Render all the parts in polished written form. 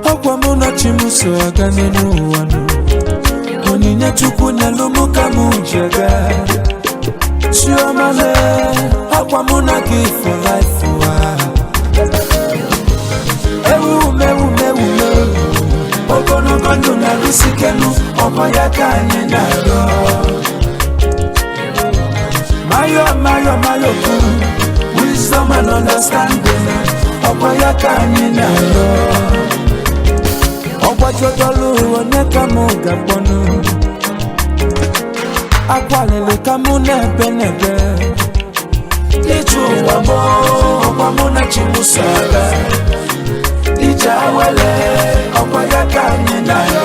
Akwamuna chimusaga nenu wanu Oninya chukunya lumuka mujaga Shiomale Akwamuna give for life Ewu Ogono bandu na lusikenu Omayaka nyenado Mayo wisdom and understanding Omayaka nyenado Okwajodolu oneka muga ponu Akwalele kamu nebe Ichu wabo Okwamuna chimusaga Ijawele Okwayaka nyenayo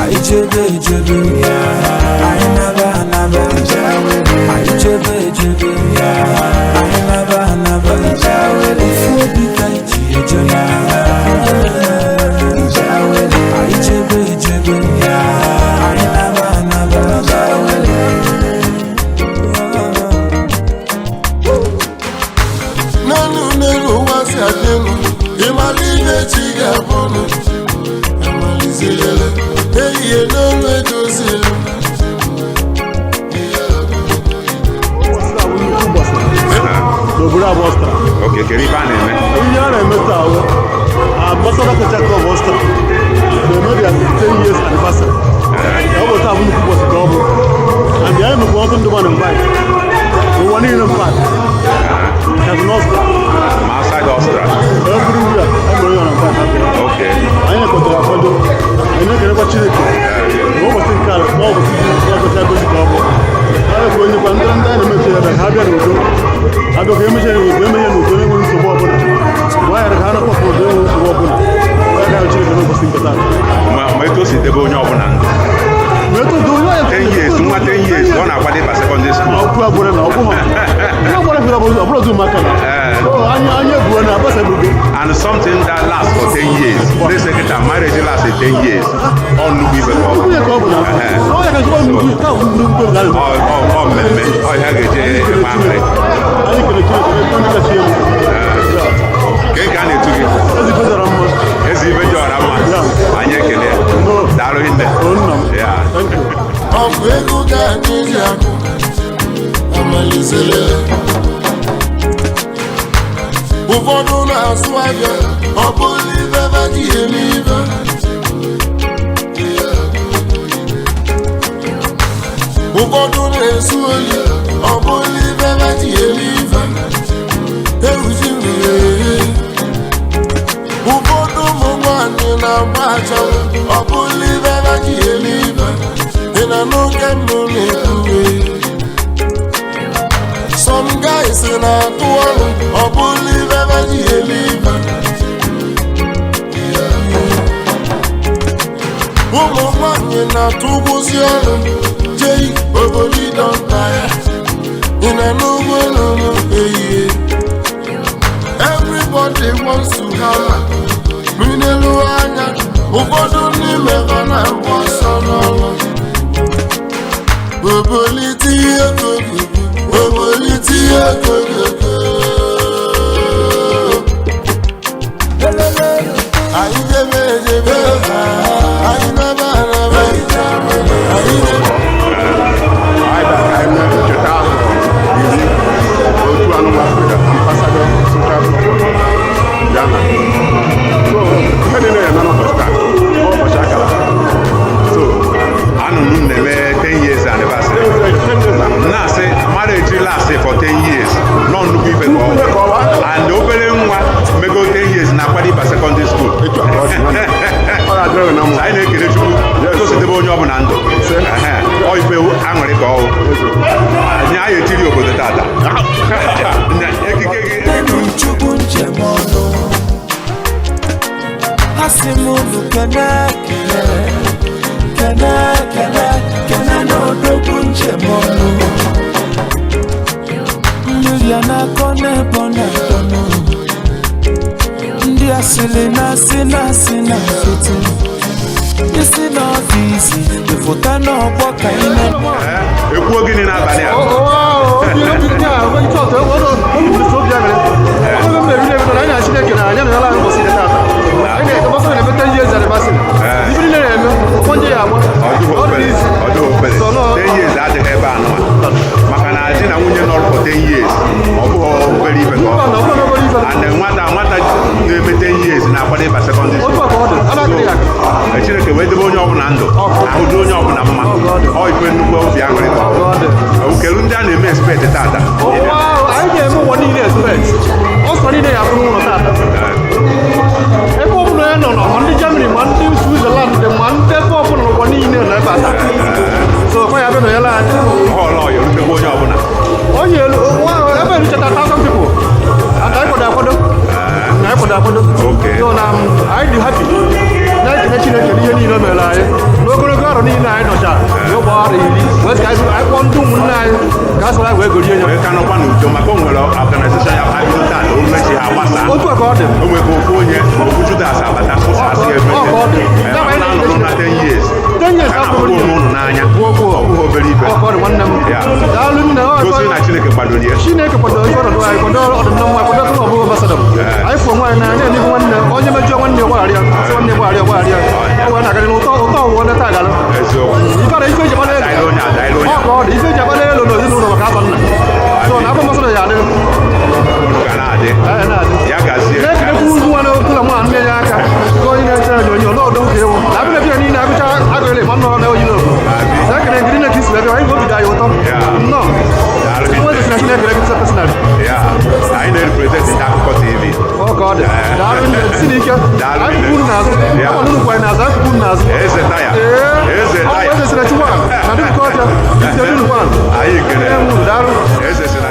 Aijebe Ainaba Aijebe Ainaba Ufobika ijejona Nanu wasi adenu Imaline chiga bono Amalizele Eye no edozele Dobra vostra. Ok, che rimane me. Inyana metawo. Ambassador Kachako vostra. The media 10 years anniversary. I was having to was double. And I am going to one and buy. We want in a fact. Have no stop. Outside Austria. Everywhere. I'm going on a buy. Okay. I am going to have I know never chili. What was in car? What was in car? I am going to go and have you. I don't hear me women who don't want to walk. Why are the people who don't want to walk? Why are the children who think that? My two sit the go on. 10 years, 10 years, one of the secondary school. And something that lasts for 10 years. They say that marriage lasts 10 years. All new people. Ụfọdụ na-asụ ahịa ọ bụrụ ibe baji eme ibe ụfọdụ na-esu oyi ọ bụrụ ibe baji eme ibe ewuji mmiri ụfọdụ ụmụ nwanyị na-agba achanwụ ọ bụrụ ibe baji eme ibe ị na n'oge mbụ na-ekwuwe some guys na-atụ ọrụ ọ bụrụ ibe baji eme ibe ụmụ nwanyị na-atụ ụgwụzi ọrụ jei obodo ịdọnta ya ị na n'ugbo n'ụlọ ehihie everybody wants to have minelu anya ụfọdụ n'ime ha na-agba ọsọ n'ọrụ obolite ihe kogogo obolite ihe kogogo anyị debe edebe anyị naba anaba anyị debe for 10 years, non nnukwu ife ka ọ and obere nwa mego 10 years na akwado ịba secondary school. anyị na-ekele Chukwu tosidebe onye ọbụla ndụ ọ ikpe aṅụrị ka ọwụ nye anyị etiri obodo tata ekike gị Chukwu njem ọnụ asị m unu kene n'odogwu njem ọnụ mmiri a na-akọ n'ebe ọ na-akọnụ ndị asịrị na-asị na nkịtị isi n'ọfịs ịfụta n'ọgbọ ka ị na-ekwu ekwuo gịnị n'abalị a years adịghị ebe anụ maka na di na nwunye nọrọ for 10 years ọ bụghị obere ibe ka and nwata na-eme 10 years na-akwado ịba secondary school Chineke wee debe onye ọbụla ndụ ahụju onye ọbụla mma ọ ife nnukwu obi aṅụrị ka okelu ndị a na-eme expect tata anyị ga-eme ụwa niile expect ọsọ niile ya bụrụ ụlọ tata ebe ọbụla ya nọ ma ndị Germany ma ndị Switzerland ma ndị ebe ọbụla n'ụwa niile nọ ebe ata so kwa ya bịa ya anyị ọlọ ya rutebe onye ọbụla onye ebe eruchata 1,000 people aka anyị kwado so na anyị dị happy na-ekene Chineke n'ihe niile o mere anyị n'ogologo ọrụ niile anyị nọcha n'ụgbọ ọrụ iri wee ka anyị kpọọ ndị ụmụnne anyị ka a soro anyị wee gorie nye ka nọkwa n'udo maka o nwere organization ya ha bido taa o mechi ha gbasa otu ka ọ dị o nwere ofu onye okwu Judas abata sụsasị ebe na-anọrụ na 10 years na-ahụkwa onwe ụnụ n'anya ọ bụghị obere ibe gosi na Chineke kwadoro ya Chineke kwadoro ọnọdụ anyị kwado ọdịmma nwa kwado ọbụghị ambasadọ anyị fụ nwaanyị n'anya n'ihu nwanne onye mejọ nwanne gbagharịa sị nwanne gbagharịa ọ wee na-agarị n'ụtọ ọwụwa nleta agara ife eji agbara elu ọ dị ife eji agbara elu n'ezinụlọ maka afọ nna so na afọ mmasịrị ya adị na-ekenekwu ugwu nwa n'okpula nwa nne ya aka onye na-eche onyonyo n'ọdụ ụka ewu na abịa bịa niile abịcha agụrịla ma nnọrọ na oyi n'obodo na-ekene ngiri na isi bịa anyị obi dị anyị ụtọ nnọọ nwezi na Chineke gị personal anyị na-represent ndị akụkọ TV ọ ka ọ dị si n'ike anyị kwuru n'azụ ọ nụrụ kwanye n'azụ anyị kwuru n'azụ eze taya eze si na Chukwu na dịkọ ọcha isi ebe nnukwu ahụ anyị ekele daalụ eze si na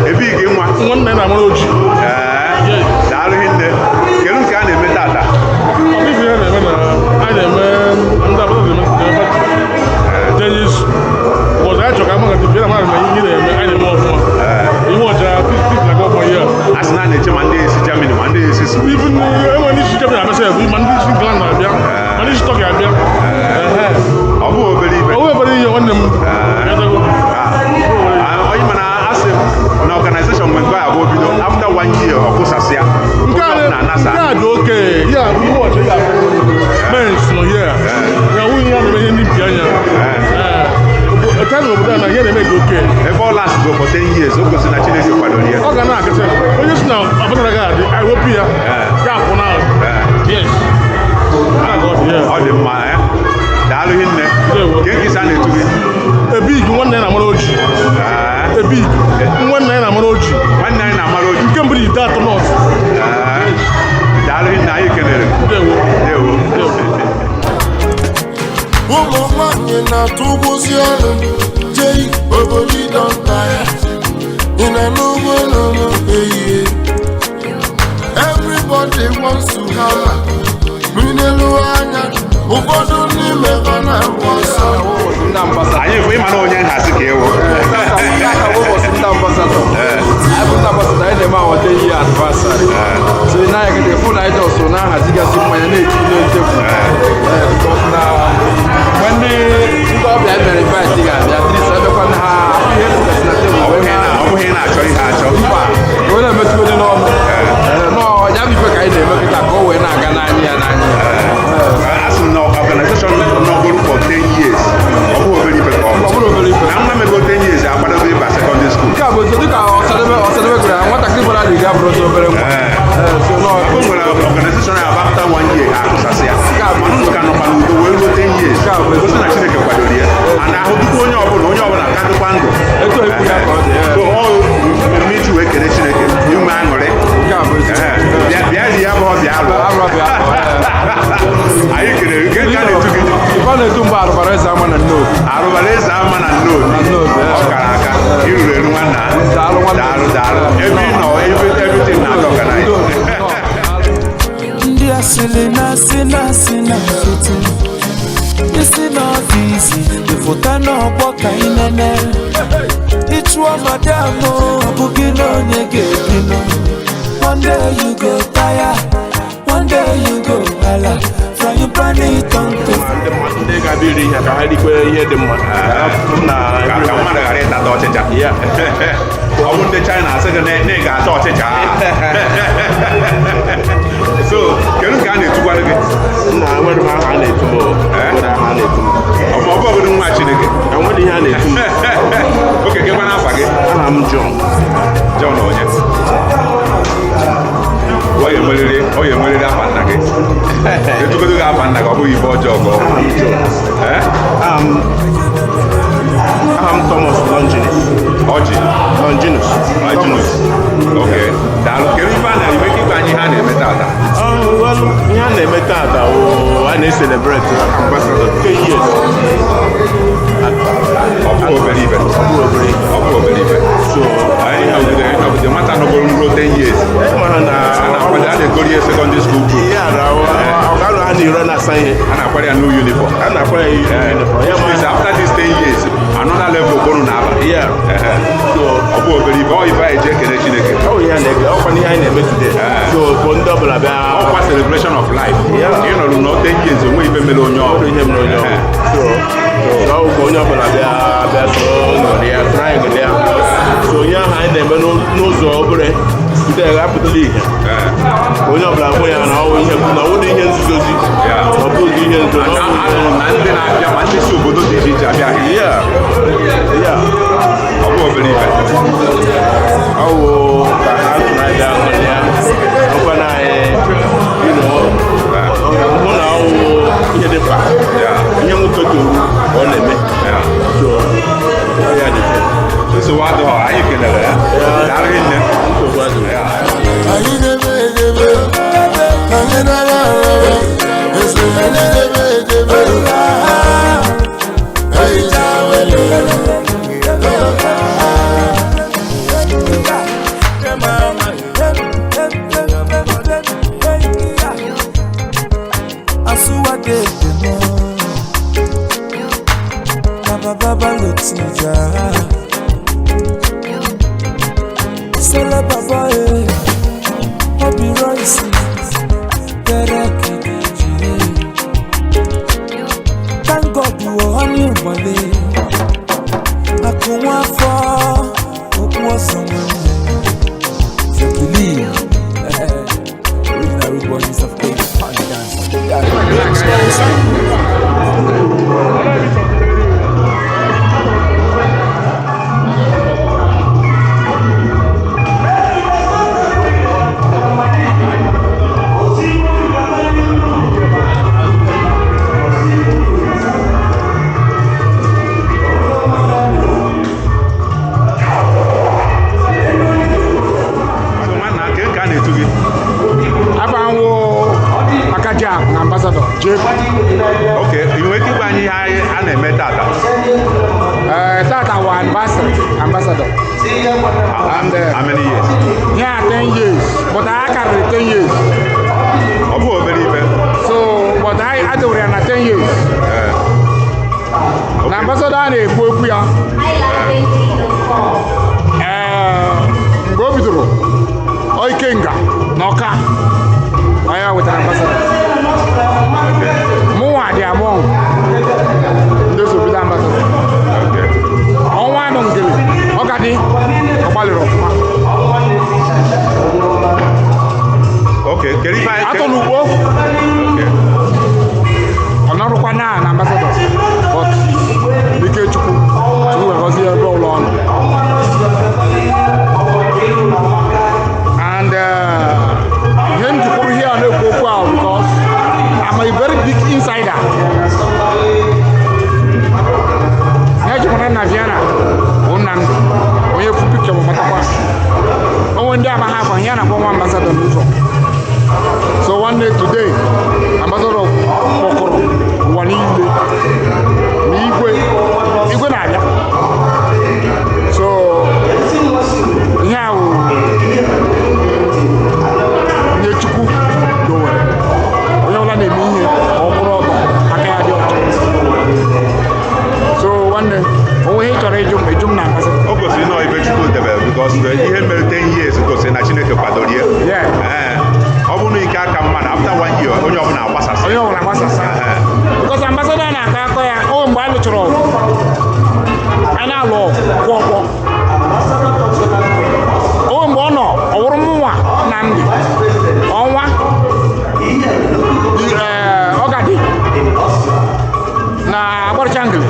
ebigi nwa nwanne na amara oji daalụ hinne kedu nke a na-eme tata ọbịbịa ya na-eme na a na-eme ndị abata na-eme jenjis ụbọchị anyị chọrọ ka amaghị bịa na mmadụ na ihe na-eme anyị na-eme ọfụma ihe ọcha pis na gọbọ ihe a sị na na-eche ma ndị esi Germany ma ndị esi enwe ndị isi Germany abịasa ebu ma ndị isi England na-abịa ma ndị isi Turkey abịa ọ bụghị obere ibe ihe nwanne m onye mana asị na organization mgbe nke abụọ bido after 1 year ọ kwụsasịa nke a dị oke ya ihe ọchị ya mens nọ ya ya nwunye ya na-eme ihe ndị mpi anya taa na obodo a na ihe na-eme dị oke ebe ọ last go for 10 years o gosi na Chineke kwadoro ya ọ ga na-akasị onye si na ọbụtara gị adị iwepụ ya ya akwụ na yes ọ dị mma daalụ hinne nke nkịsa na-etu gị ebig nwanne ya na-amara oji ebig nwanne ya na-amara oji nwanne anyị na-amara oji nke mbụ ite atọ nọt daalụ hinne anyị kelere ndewo ụmụ nwanyị na-atụ ụgbọzi ọrụ jei obodo ịdọnta ya ị na n'ugbo n'ụlọ ehihie everybody wants to have n'elu anya ụfọdụ n'ime ha na-agba ọsọ anyị bụ ịma na onye nhazi ka ewu anyị na-eme awọde ihe advasari so n'anya gị fụ na anyị ọsọ na-ahazigasị mmanya na-etinye nchekwu na mgbe ndị ọbịa mere invite ga-abịa trisa ebekwa na ha ihe pụtasị na tebụl ọ bụghị na-achọ ihe achọ mba onye na-emetụgode n'ọnụ ya bụ ife ka anyị na-eme kịta ka o wee na-aga n'anya ya n'anya asị m na organization nọgoro for 10 years ọ bụghị obere ibe ka ọ bụrụ obere ife na nwa mego 10 years akwadobe ịba secondary school nke a bụ dịka ọsadebe gụrụ ya nwatakịrị gbara dị ga bụrụ obere nwa so no o nwere organization ya after 1 year akụsasị ya mana unu ka nọkwa n'udo wee ruo 10 years gosi na Chineke kwadoro ya a na-ahụtụkwa onye ọbụla ka dịkwa ndụ etu ekwu ya ka ọ dị so ọ mmemme iji wee kele Chineke inwe aṅụrị bịa ri ya bụ ọbịa alụ anyị kelere nke ka na-etu gị ife na-etu mgbe arụbara eze ama na nnobi ọ kara aka iruru eru nwanna daalụ ebe ị nọ everything na-atọ ka na ndị asịrị na-asị na foto isi n'ọfisi ịfụta n'ọgbọ ka ị nene ịchụọ madam ọ bụghị na onye ga-ebinụ one day you go tire one day you go ala from you burn it on to ndị ga-abịa iri ihe ka ha rikwe ihe dị mma ka mmadụ ghara ịtata ọchịcha ọ bụ ndị China asị gị na ị ga-ata ọchịcha so kedu ka a na-etukwara gị nna nwere m aha a na-etu m ọ bụ ọbụghị nwa Chineke enwere ihe a na-etu m oke gịkwa n'afa gị aha m John onye ọ ga-enwerịrị afa nna gị etugodo gị afa nna gị ọ bụghị ife ọjọọ ka ọ bụ aha m Thomas Longinus oke daalụ kedu ife a na-eme ka igwe anyị ha na-eme tata ihe a na-eme tata a na-eselebrate ambassador 10 years ọ bụ obere ibe so anyị nọgide nwata nọgoro ruo 10 years a na-egori ya secondary school group ọgarụ ha na-ere na-asa ihe a na-akwara ya new uniform after this 10 years another level okporo na-aba ọ bụ obere ibe ọ ife anyị ji ekele Chineke ọkwa ihe anyị na-eme today so bụ ndị ọbụla bịa ọkwa celebration of life ị nọrụ na 10 years enwe ife mere onye onye ọbụla bịa so ya so onye ahụ anyị na-eme n'ụzọ obere ndị apụtala ihe onye ọbụla hụ ya na ọwụ ihe na ọwụdị ihe nzuzozi ọ bụghị ihe nzuzo na ndị na-abịa ma ndị si obodo dị iche iche abịa ọ bụ obere ibe ọwụ ka ha tụnabịa nwere ya ọkwa na anyị hụ na ọwụ ihe dị mkpa ihe nwoke toru ka ọ na-eme so ya dị nsogbu adịghị anyị kelere ya darịghị nne nsogbu adịghị ya anyị na-eme edebe anyị na-ara arara eze anyị na-eme edebe anyị na-awele Baba Lotija Sele Baba Obi Royce Derek Deji Thank God you are on your money Akunwa for Okwo someone to believe Original root boys of Cape Dance Okay, you nwere ike ịgwa anyị ihe a na-eme tata? Tata our ambassador. And how many years? Yeah, 10 years. But I carry 10 years. Ọ bụ obere ibe. So, but I do run 10 years. The ambassador na-ekwu okwu ya. Mgbe o bidoro, Ikenga n'Ọka. I with an ambassador. Mụnwa dị among ndị sobi na ambassador. Ọnwa anọ ngele, ọ ga dị, ọ gbalịrị ọfụma. Okay, kedu ife anyị atọ n'ugbo. Ọ nọrụkwa na ambassador, but Ike Chukwu wegozie ebe ụlọ ọnụ. And here na one ambassador n'ụzọ. So one day today, ambassador kpọkọrọ ụwa niile na igwe na-abịa. So ihe ahụ nye Chukwu dowere onye ọbụla na-eme ihe ọ kwụrụ ọtọ aka ya dị ọcha. So nwanne onwe ihe chọrọ ịjụ m na ambassador. O gosiri na ibe Chukwu debere because ihe mere 10 years gosiri na Chineke kwadoro ya. Ọ bụrụ na ike aka mma na after 1 year onye ọbụla agbasasị. Because ambassador na-aka akọ ya o mgbe anyị lụchara ọgụ anyị na-alụ ọgwụ ọgwọ o mgbe ọ nọ ọ wụrụ mụnwa na ndị ọnwa ọgadi na agbarịchangele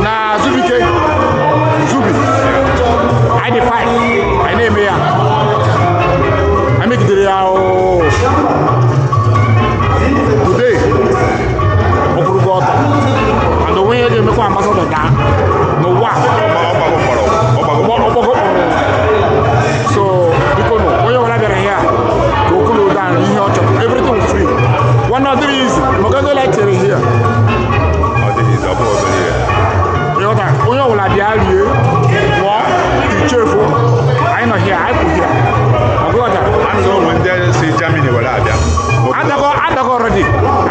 na zubike zubi anyị dị 5 anyị na-eme ya anyị megidere ya today okwurugo ọtọ and onwe ihe ga-emekwa ambassador daa n'ụwa ọgbọgọ so biko nụ onye ọbụla bịara ihe a ka okulu daa ihe ọ chọrọ everything was free one of the easy maka like tere here ịghọta onye ọbụla bịa rie ṅụọ ichefu anyị nọ here anyị kwụ here ọgụghọta adago already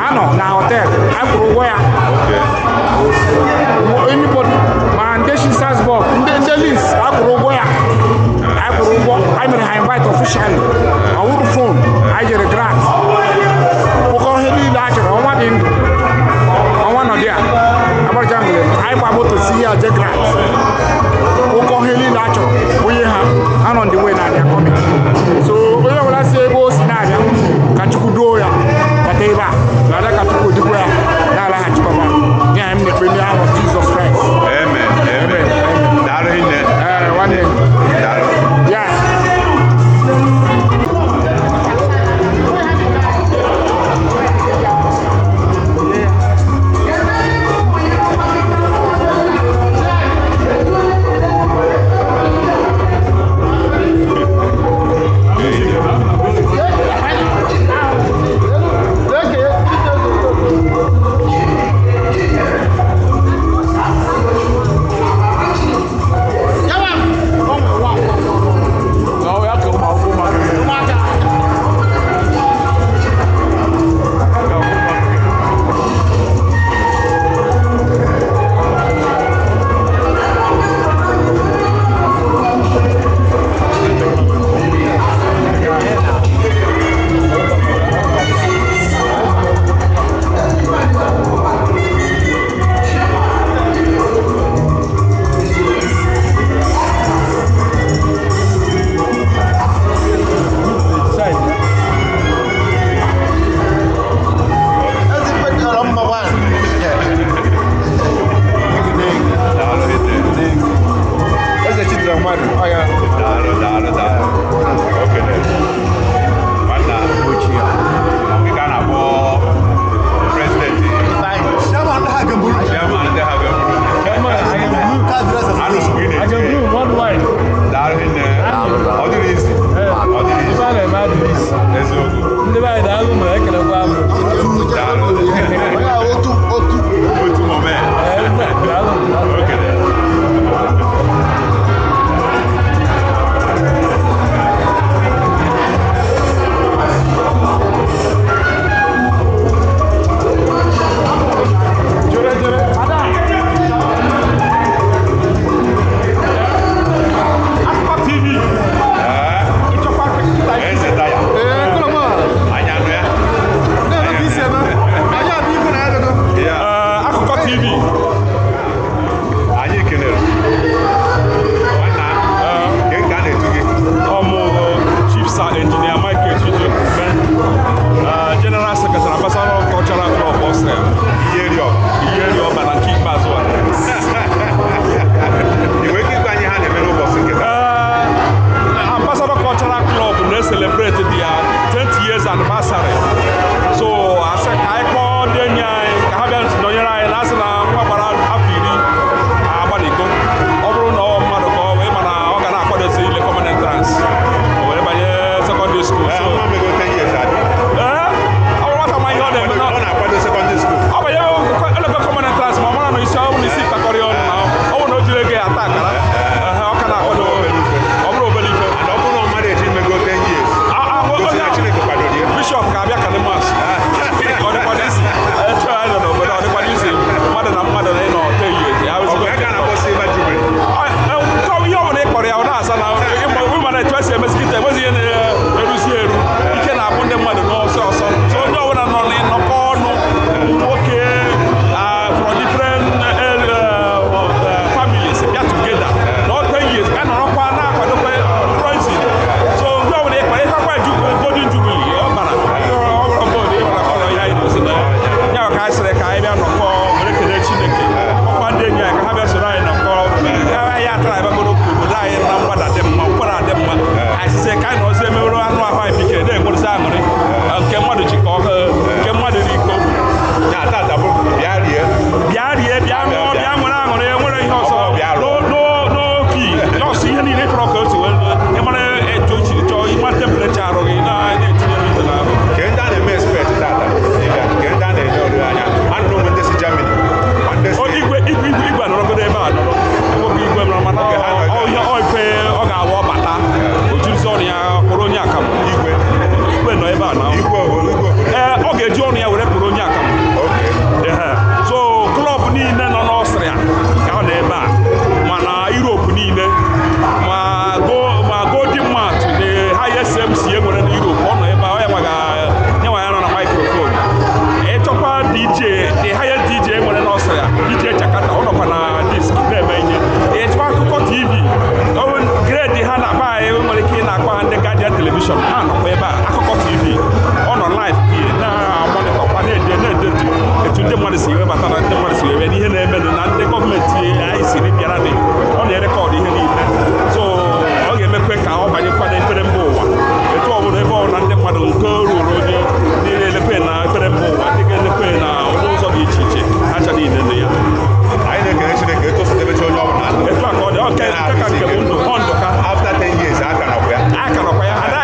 anọ na hotel anyị kwụrụ ụgwọ ya anybody ma ndị si Salzburg ndị Linz akwụrụ ụgwọ ya anyị kwụrụ ụgwọ anyị mere ha invite officially ọwụrụ phone anyị jere grant ụkọ ihe niile a chọrọ ọnwa dị ndụ ọnwa nọdị a agbarịcha ngere anyị gba moto si ihe aje grant ụkọ ihe niile a chọrọ onye ha anọ ndị wee na-abịa kọmi so onye ọbụla si ebe o si na-abịa ka Chukwu duo ya bata ebe a na-ada ka Chukwu dịkwa ya na-alaghachikwa ya m na-ekpe ndị ahụ Jesus Christ. Amen. Amen. Daalụ hinne. Nwanne. Daalụ. Ya.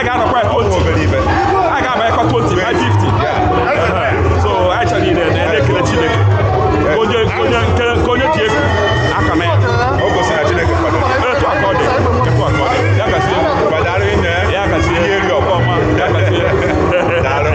anyị ga-anọkwa 20 anyị ga-abanyekwa 20 by 50 so anyị chọrọ ị na-ekele Chineke ka onye ji efu aka mee o gosi na Chineke kwadoro etu aka ọ dị ya gazie kwadoro ine ya gazie ihe eri ọma ya gazie daalụ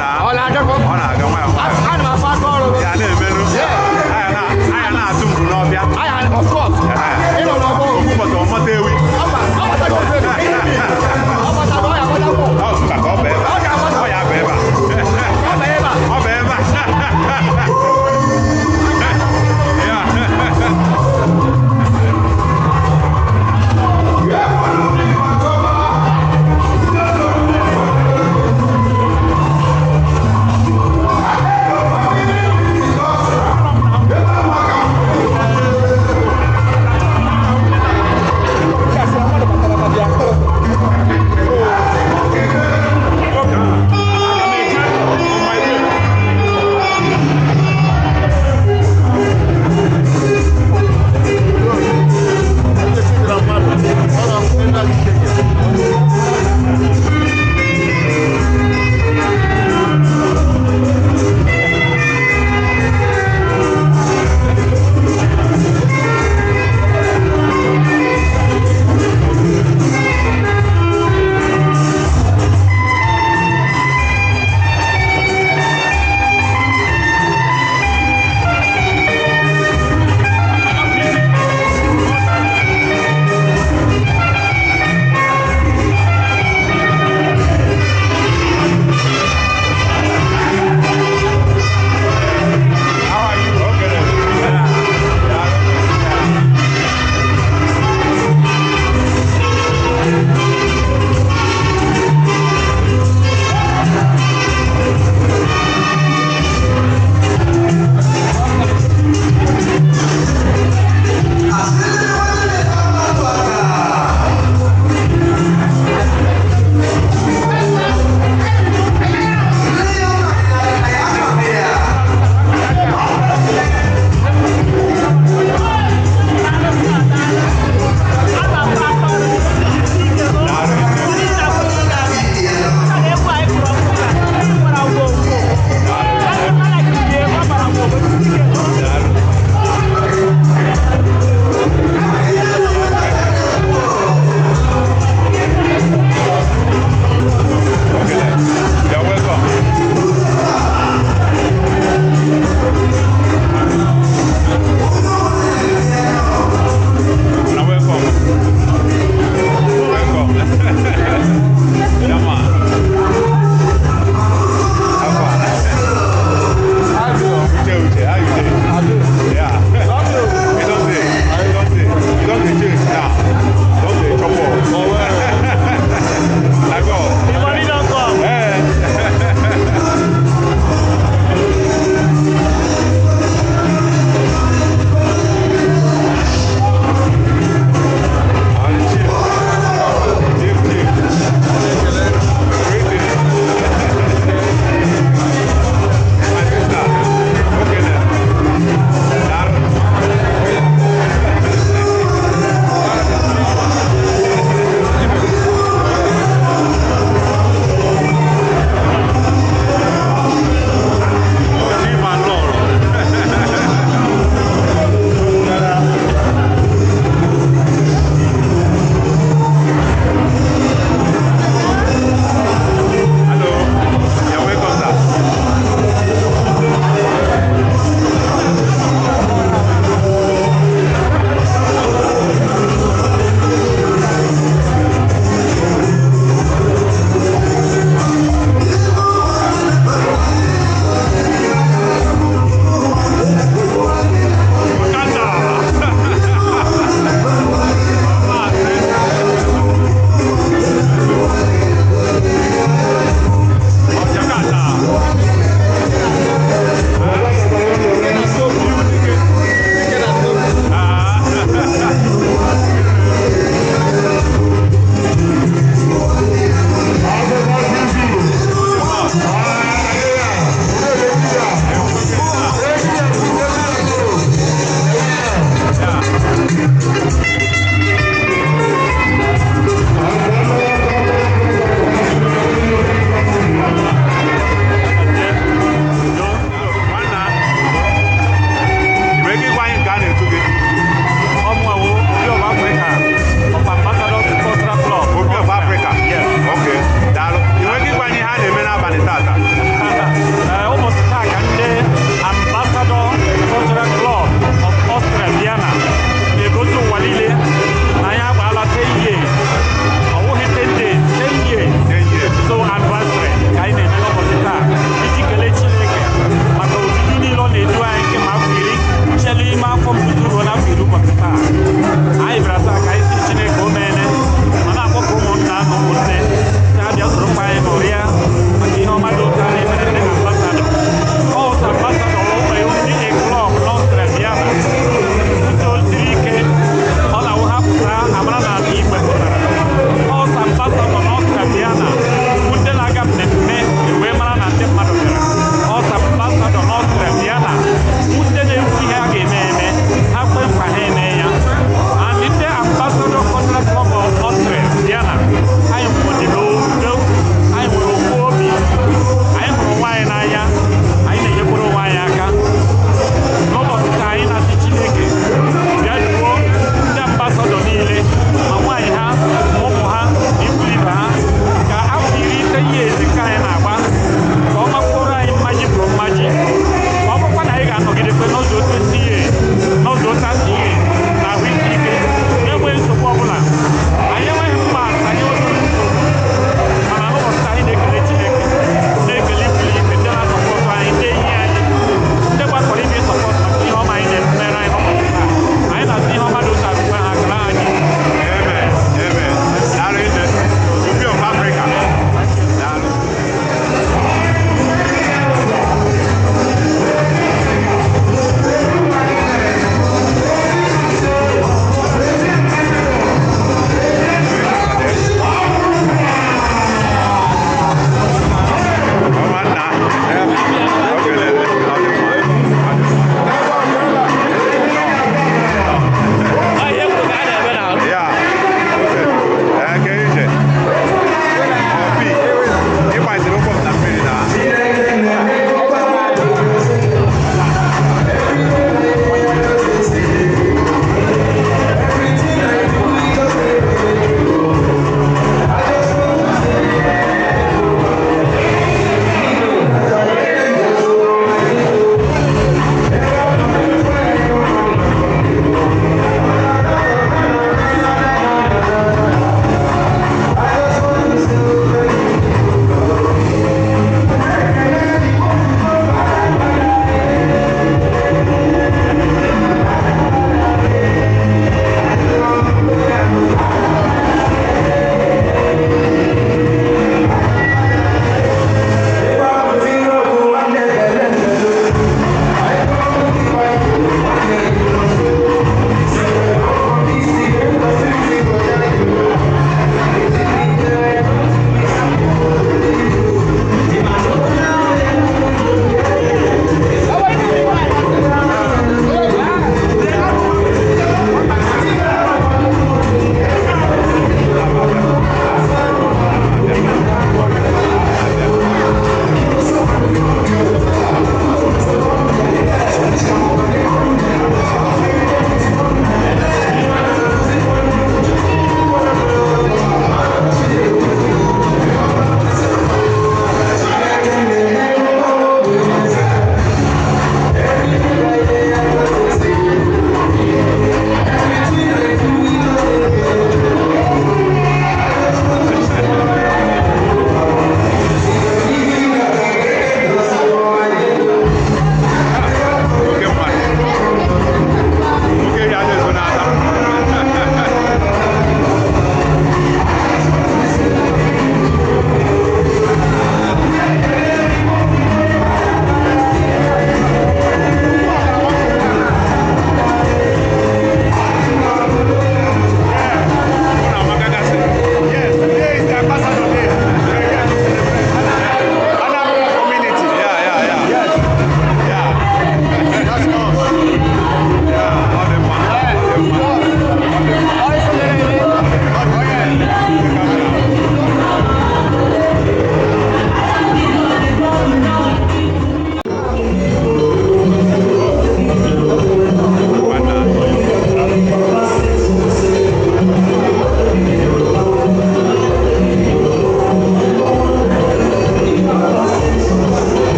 na Ọ na-agakwa. ọ na-aga nwayọ nwayọ Ana m afọ aka ọrụ. ya na-emenụ anya na-atụ mbụ n'ọbịa Of course. Ịnọ n'ọgbọ. okwu ụbọchị ọmata ewi Ọ gbatago ebe. Ọ gbatago ọ ya agbatakwu. ọ mba ka ọ bụ ebe Ọ ga-agbata. ọ ya bụ ebe Ọ bụ ebe a. ọ bụ ebe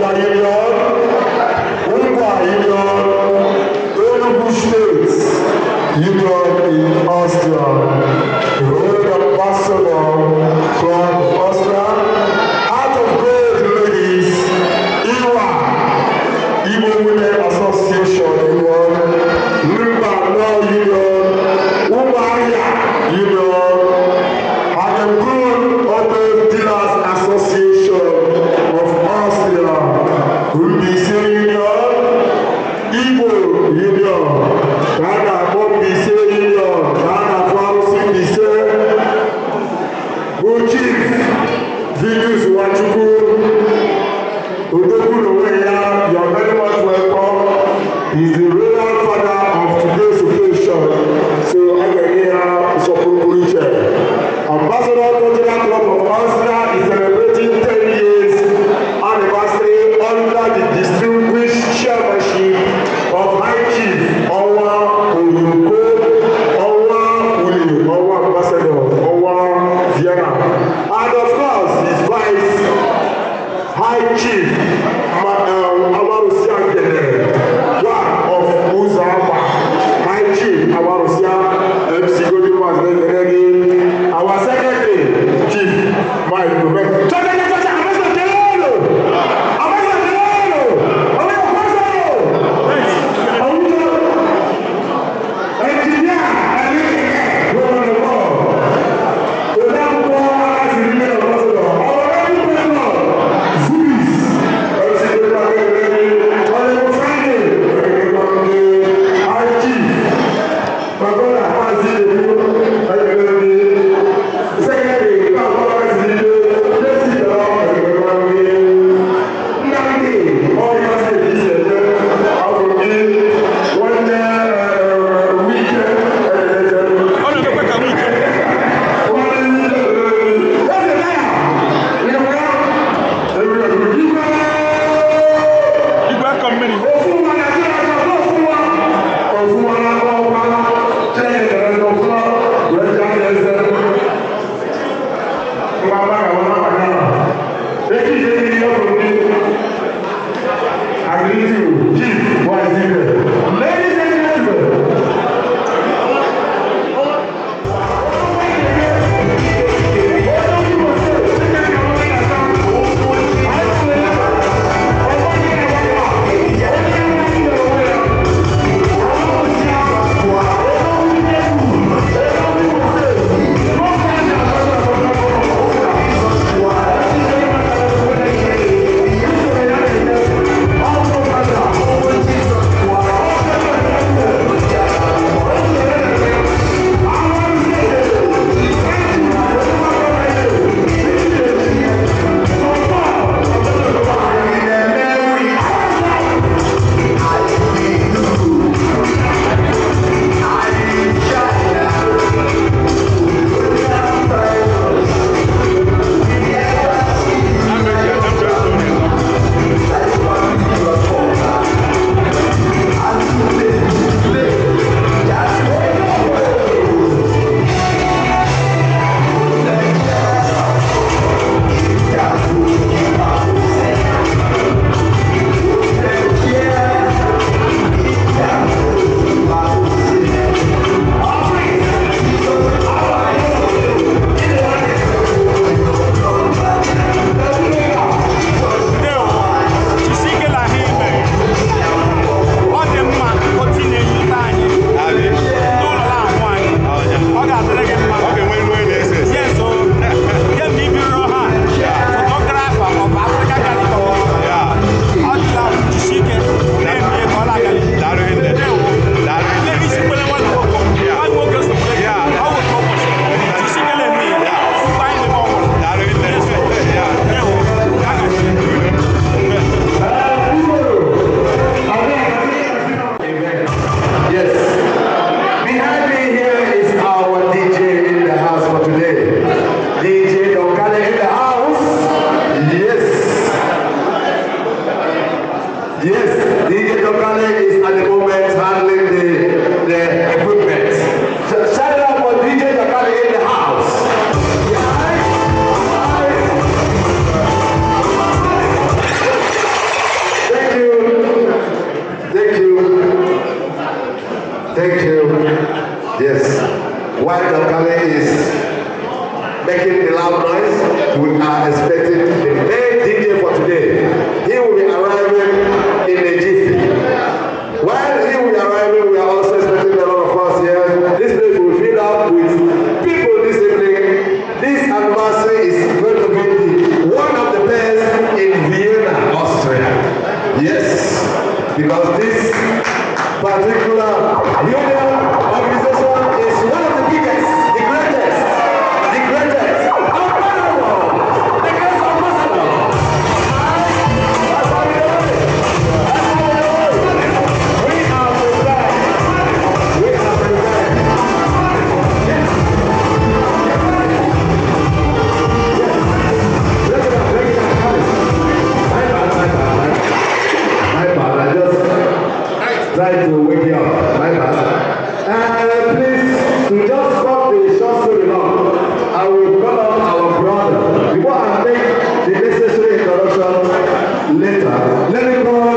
Austria Union, Ungwa Union, Enugu State Union in Austria, the road ambassador from Austria, Heart of Gold ladies, Iwa, Igbo Women Association Union, Rimba Law Union, Umaria Union, and the Good Auto Dealers Association of Austria, Rubisi Union, Igbo Union, Ghana Bombise Union, Ghana Farusi Bise, Good Chief, Vitus Wachuku, Odogwu Loweya, you are very much welcome. He's the royal father of today's occasion. So I can hear Sopuru Ambassador Cultural Club of Austria is celebrating 10 years anniversary under the distinguished chairmanship of High Chief Owa Oyoko, Owa Uli, Owa Ambassador, Owa Vienna. And of course, his vice, High Chief Amarusia Gene, one of Uzama, High Chief Amarusia MC Godimas Nenegi, our secretary, Chief Mike Lubeck. Thank you. Yes. While Dr. is making the loud noise, we are expecting the main DJ for today. He will be arriving in the jiffy. While he will be arriving, we are also expecting a lot of us here. This place will fill up with people this evening. This anniversary is going to be one of the best in Vienna, Austria. Yes, because this particular union organization is one of the biggest, the greatest, unparalleled, the greatest ambassador. That's how we do it. We are prepared. We are prepared. Yes. My bad. I just tried to wake you up. My bad. Please, to just cut the short story long, I will call up our brother. Before I make the necessary introduction later, let me call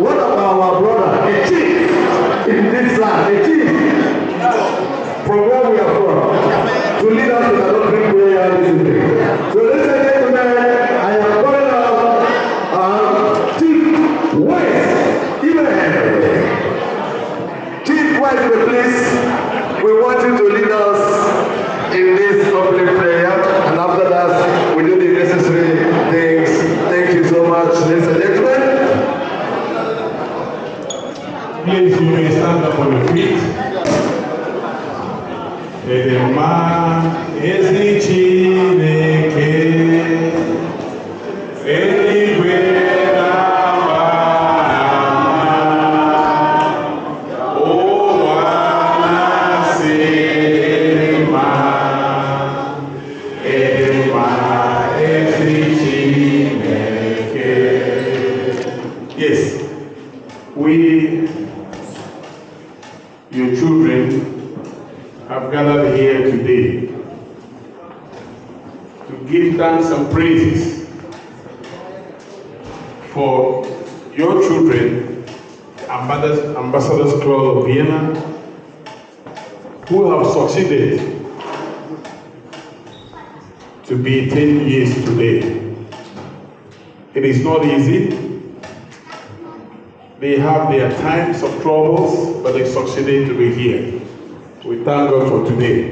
one of our brother, a chief in this land, a chief from where we are from, to lead us in an opening prayer this evening. So ladies and gentlemen, I am calling out Chief West Ibrahim. Chief West, please, we want you to lead us in this opening prayer, and after that, we do the necessary things. Thank you so much, ladies and gentlemen. Please, you may stand up on your feet. Edema ezi Chineke, eluigwe na-ama, ụwa na-asị ma, edema ezi Chineke. Yes, we, your children, have gathered here today to give thanks and praises for your children, Ambassadors Club of Vienna, who have succeeded to be 10 years today. It is not easy. They have their times of troubles, but they succeeded to be here. We thank God for today.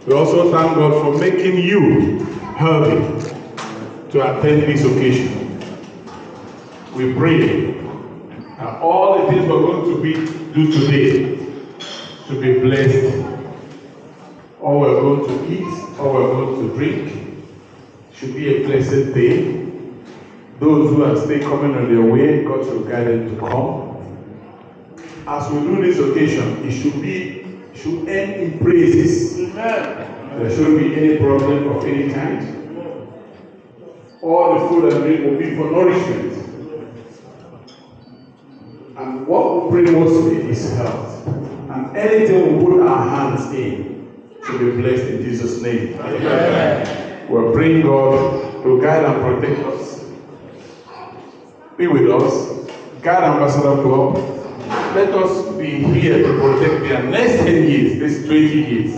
We also thank God for making you healthy to attend this occasion. We pray that all the things we're going to do today to be blessed. All we're going to eat, all we're going to drink should be a blessed day. Those who are still coming on their way, God should guide them to come. As we do this occasion, it should end in praises. Amen. There shouldn't be any problem of any kind. All the food and drink will be for nourishment. And what we pray mostly is health. And anything we put our hands in should be blessed in Jesus' name. Amen. We're praying God to guide and protect us. Be with us. Guide Ambassador Club. Let us be here to protect their next 10 years, this 20 years.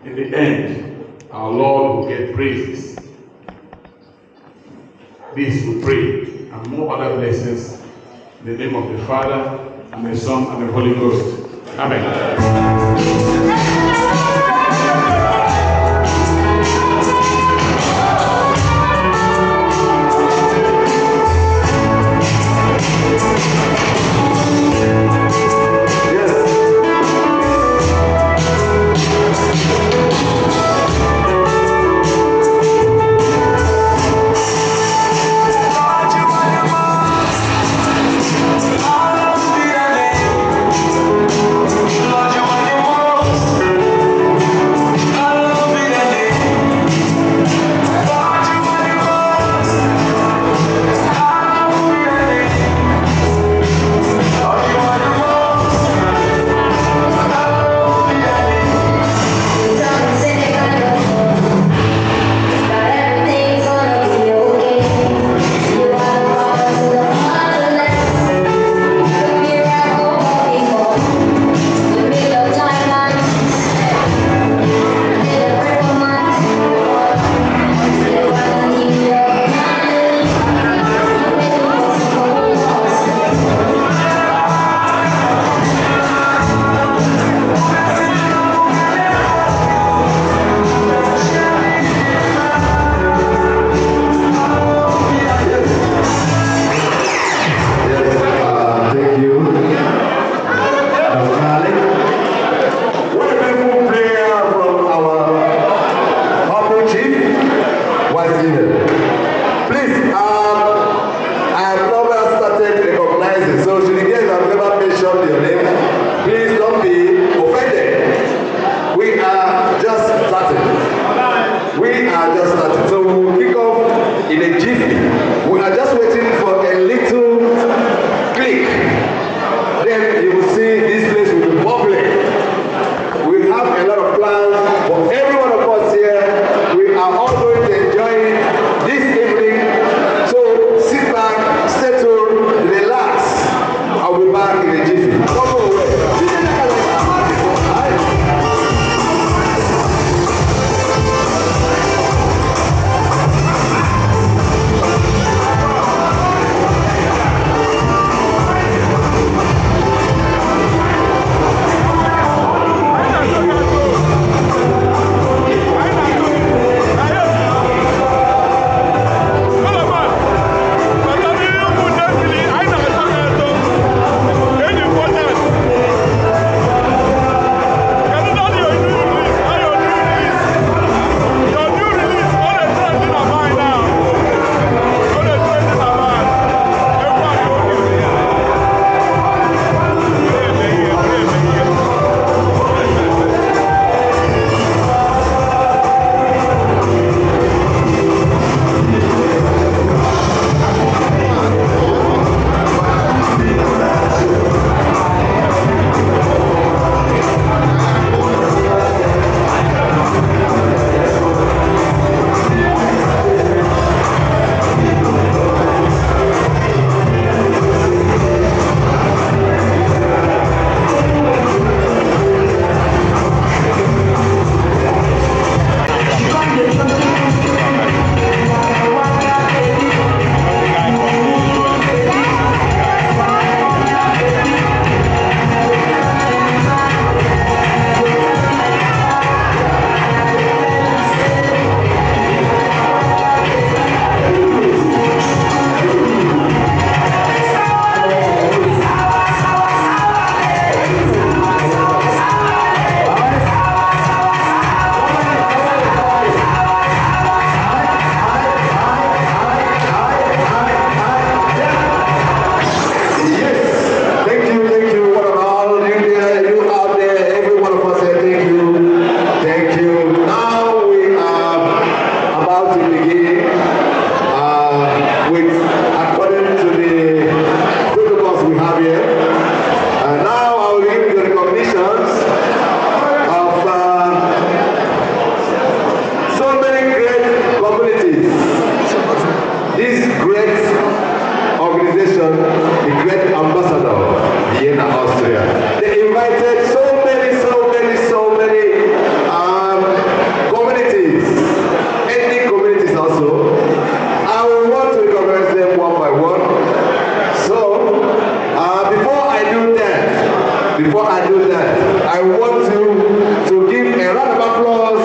In the end, our Lord will get praises. This we pray, and more other blessings, in the name of the Father, and the Son, and the Holy Ghost. Amen. Lord, you are the most. have never started recognizing. So to the guests I've never mentioned your name, please don't be offended. We are just starting. We are just starting. So we'll kick off in a jiffy. We are just waiting for a little click. Then you will see this place will be bubbling. We have a lot of plans for every one of us here. We are all going to enjoy this evening. So sit back, stay tuned, relax. I'll be back in a jiffy. Don't go away. The great ambassador, Vienna, Austria. They invited so many communities, ethnic communities also. I will want to recognize them one by one. So, before I do that, I want to give a round of applause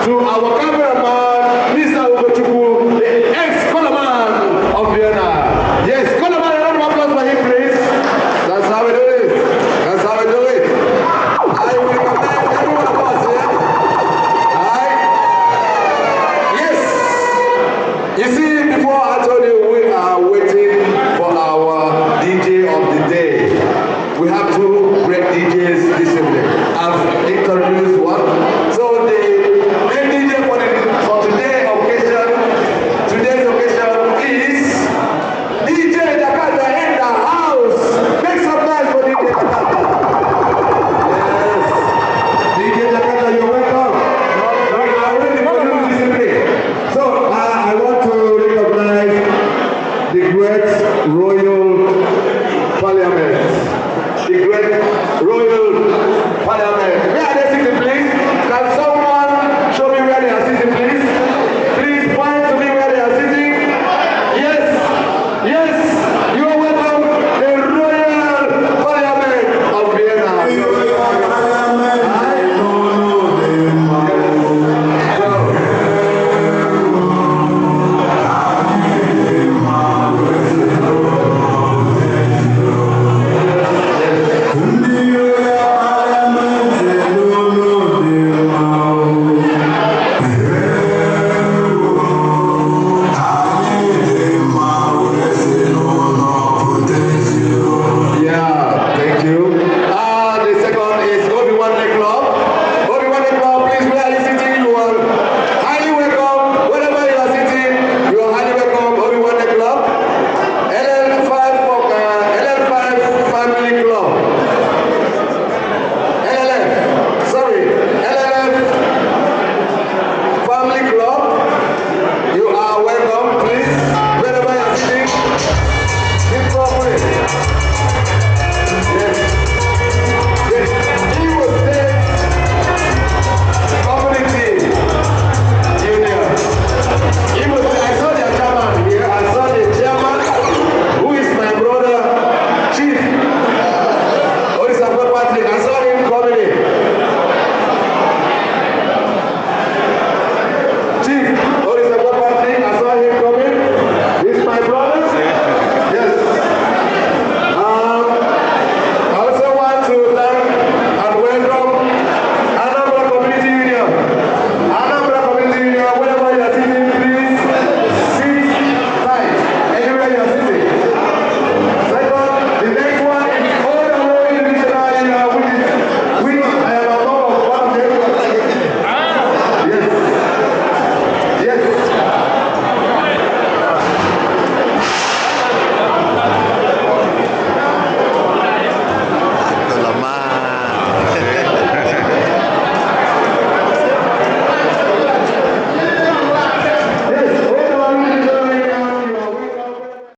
to our cameraman, Mr. Ugochukwu, the ex-colorman of Vienna. Yes, colorman, a round of applause for him, please. That's how we do it. That's how we do it. I will recognize every one of us here. Alright? Yes. You see, before I told you we are waiting for our DJ of the day. We have two great DJs this evening. I've introduced one. So the main DJ for today's occasion is DJ Jakarta in the house. Make some noise for DJ Jakarta. Yes. DJ Jakarta, you're welcome. We are ready for you this evening. So I want to recognize the great royal parliament. The great royal parliament. Where are they sitting, please? Can someone show me where they are sitting, please? Please point to me where they are sitting. Yes, yes.